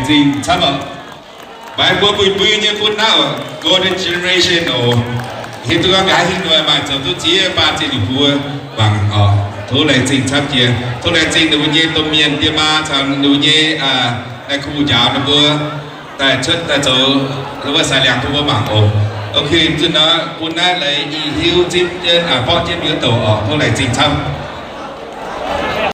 zingh camv oc. Maiv mbuo mbui-mbui nyei bun naaiv oc, golden generation oc. Hiuv duqv gorngv nqa'haav hingv nor maaih zoux duqv ziex baamh ziex nyungc bun mbuo mangc oc. Tov laengz zingh camv jiex. Tov laengz zingh ninh mbuo nyei domh mienh die maa caux ninh mbuo nyei naaiv kuv njaaux ninh mbuo daaih cuotv daaih zoux wuov sai liangx bun mbuo mangc oc. Ok, zunh nor bun naaiv leiz i hiuv zipv jienv, borqv jienv mbuo douc oc. Tov laengz zingh camv.